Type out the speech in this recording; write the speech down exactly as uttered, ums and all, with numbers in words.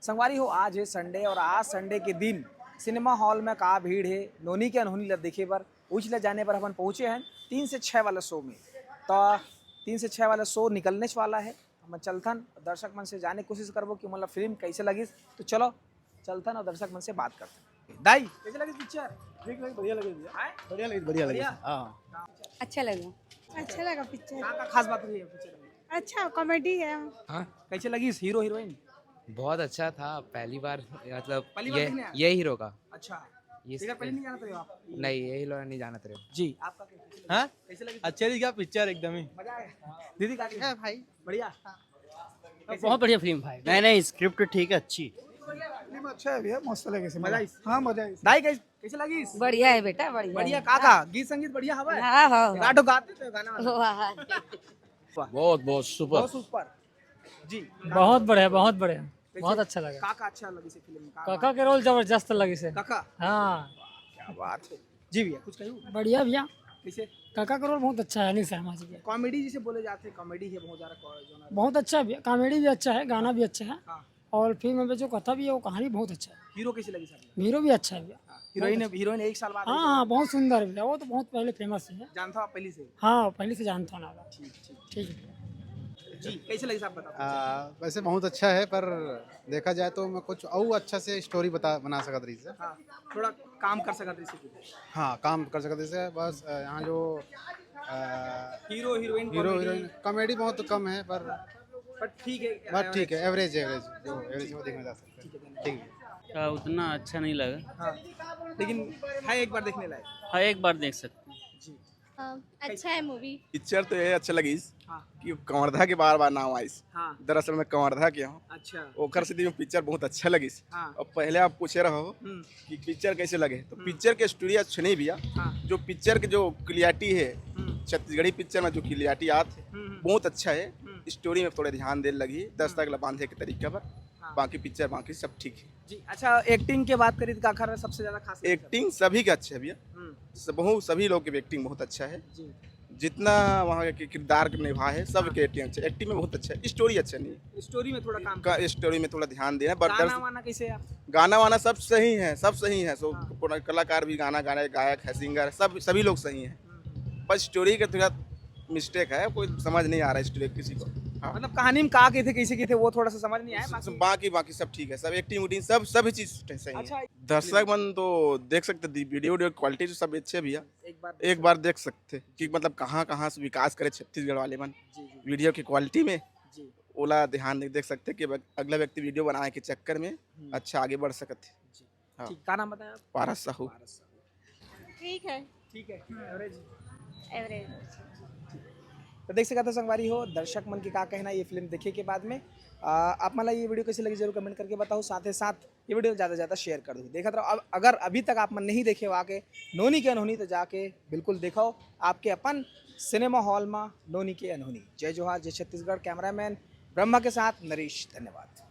संगवारी हो, आज हे संडे और आज संडे के दिन सिनेमा हॉल में का भीड़ हे नोनी के अनहोनी ला देखे बर, उच ला जाने बर अपन पहुँचे हन तीन से छः वाला शो में। तो तीन से छः वाला शो निकलने वाला है, हम चलथन दर्शक मन से जाने कोशिश करबो कि मतलब फिल्म कैसे लगिस। तो चलो चलथन और दर्शक मन से बात करथन। दाई, कैसे लगिस पिक्चर? ठीक लगे, बढ़िया लगे भैया। आय? बढ़िया लगे, बढ़िया लगे। बढ़िया? हाँ। अच्छा लगा। अच्छा लगा पिक्चर। का, का खास बात रही है पिक्चर में? अच्छा कॉमेडी है। हाँ। कैसे लगिस हीरो हीरोइन? बहुत अच्छा था, पहली बार, मतलब पहली बार ये देखने आया? ये हीरो का। अच्छा। ये इधर पहले नहीं जानते हो आप? नहीं, ये हीरो नहीं जानते रहे। जी, आपका क्या, कैसे लगा? हाँ? कैसे लगी? अच्छा लगा पिक्चर एकदम ही। मजा आया? दीदी का है भाई। बढ़िया। कैसे? बहुत बढ़िया फिल्म भाई, नई नई स्क्रिप्ट ठीक है, अच्छी। फिल्म अच्छा है भैया, मस्त लगे से मजा आई? हाँ, मजा आई। दाई कैसे, कैसे लगी? बढ़िया है बेटा, बढ़िया बढ़िया। है। का का गीत संगीत बढ़िया हवा है? हाँ, हाँ, हाँ। गाठो गाते थे गाना वाना? वाह। बहुत बहुत सुपर। बहुत सुपर। जी। बहुत बढ़िया, बहुत बढ़िया। कैसे? बहुत अच्छा लगा। का का अच्छा लगी से फिल्म का? काका के रोल जबरदस्त लगी से। काका? हाँ। क्या बात है। जी भैया, कुछ कहियो? बढ़िया भैया। कैसे? काका के रोल बहुत अच्छा है अनिल शर्मा जी के। कॉमेडी जिसे बोले जाते हैं, कॉमेडी है बहुत ज्यादा को-, जो ना बहुत अच्छा है भैया, कॉमेडी भी अच्छा है, गाना भी अच्छा है। हाँ। और फिल्म में जो कथा भी है, वो कहानी बहुत अच्छा है। हीरो कैसे लगी साहब? हीरो भी अच्छा है भैया। हाँ, हीरोइन, बहुत अच्छा। हीरोइन एक साल बाद हाँ, आई। हाँ, बहुत सुंदर है भैया, वो तो बहुत पहले फेमस है। जानता हूँ आप पहले से? हाँ, पहले से जानता हूँ ना। ठीक, ठीक। ठीक है। जी, कैसे लगी साहब, बताओ। आ, वैसे बहुत अच्छा है, पर देखा जाए तो मैं कुछ और अच्छा से स्टोरी बता, बना सकत रही से। हाँ, थोड़ा काम कर सकत रही से। हाँ, काम कर सकत रही से। बस, अ, यहाँ जो, अ, hero heroine hero comedy. Heroine comedy बहुत कम है, पर पर ठीक है, बस ठीक है, एवरेज, एवरेज, जो एवरेज वो देखने जा सकते हैं। ठीक है, धन्यवाद। ठीक है। का उतना अच्छा नहीं लगा। हाँ, लेकिन है एक बार देखने लायक। हाँ, एक बार देख सकते हैं। जी। हाँ, अच्छा है मूवी। पिक्चर तो ये अच्छा लगिस हाँ। कि कवर्धा के बार बार नाम आइस। हाँ। दरअसल मैं कवर्धा के हूँ। अच्छा। ओकर से भी पिक्चर बहुत अच्छा लगिस। हाँ। और पहले आप पूछे रहो हम्म। कि पिक्चर कैसे लगे, तो हम्म। पिक्चर के स्टोरी अच्छे नहीं भैया। हाँ। जो पिक्चर के जो क्लियरिटी है, हम्म। छत्तीसगढ़ी पिक्चर में जो क्लियरिटी आत है, हम्म, हम्म। बहुत अच्छा है। हम्म। स्टोरी में थोड़े ध्यान दे लगी, दर्शक हम्म। ला बांधे के तरीका पर। हाँ। बाकी पिक्चर बाकी सब ठीक है। जी, अच्छा, एक्टिंग के बात करी तो काखर सबसे ज्यादा खास लगी? एक्टिंग सभी के अच्छे है भैया। हम्म। सब, बहुत, सभी लोग की एक्टिंग बहुत अच्छा है। जी। जितना वहाँ के किरदार के निभा है, सब हाँ। के एक्टिंग अच्छे, एक्टिंग में बहुत अच्छा है, स्टोरी अच्छा नहीं है। स्टोरी में थोड़ा काम का, स्टोरी में थोड़ा ध्यान देना, but गाना दर्श-, वाना कैसे है आप? गाना वाना सब सही है, सब सही है, सो हाँ। पूरा कलाकार भी गाना गा रहे, गायक है, सिंगर है, सब, सभी लोग सही हैं। हम्म। बस स्टोरी का थोड़ा मिस्टेक है, कोई समझ नहीं आ रहा है स्टोरी किसी को। हाँ। मतलब कहानी में का कहे थे, कैसे कहे थे, वो थोड़ा सा समझ नहीं आया, स-, बाकी बाकी, बाकी सब ठीक है, सब एक्टिंग उटिंग सब, सभी चीज़ सही है। अच्छा। दर्शक मन तो देख सकते हैं, वीडियो, वीडियो क्वालिटी तो सब अच्छे भैया। एक बार देख एक बार सकते देख सकते हैं कि मतलब कहाँ, कहाँ से विकास करे छत्तीसगढ़ वाले मन जी, जी। वीडियो की क्वालिटी में। जी। ओला ध्यान दे, देख सकते हैं कि अगला व्यक्ति वीडियो बनाए के चक्कर में हम्म। अच्छा आगे बढ़ सकत है। जी। हाँ। ठीक, का नाम बताया आप? पारस साहू। पारस साहू। ठीक है। ठीक है, एवरेज। एवरेज। तो देख सकत हो संगवारी हो, दर्शक मन के का कहना ये फिल्म देखे के बाद में। आ, आप मन ला ये वीडियो कैसे लगी, जरूर कमेंट करके बताओ। साथ ही साथ ये वीडियो ज़्यादा से ज़्यादा शेयर कर दो। देखत रहो, अब अगर अभी तक आप मन नहीं देखे हो आके नोनी के अनहोनी, तो जाके बिल्कुल देखो आपके अपन सिनेमा हॉल में नोनी के अनहोनी। जय जोहार, जय छत्तीसगढ़। कैमरामैन ब्रह्मा के साथ नरेश, धन्यवाद।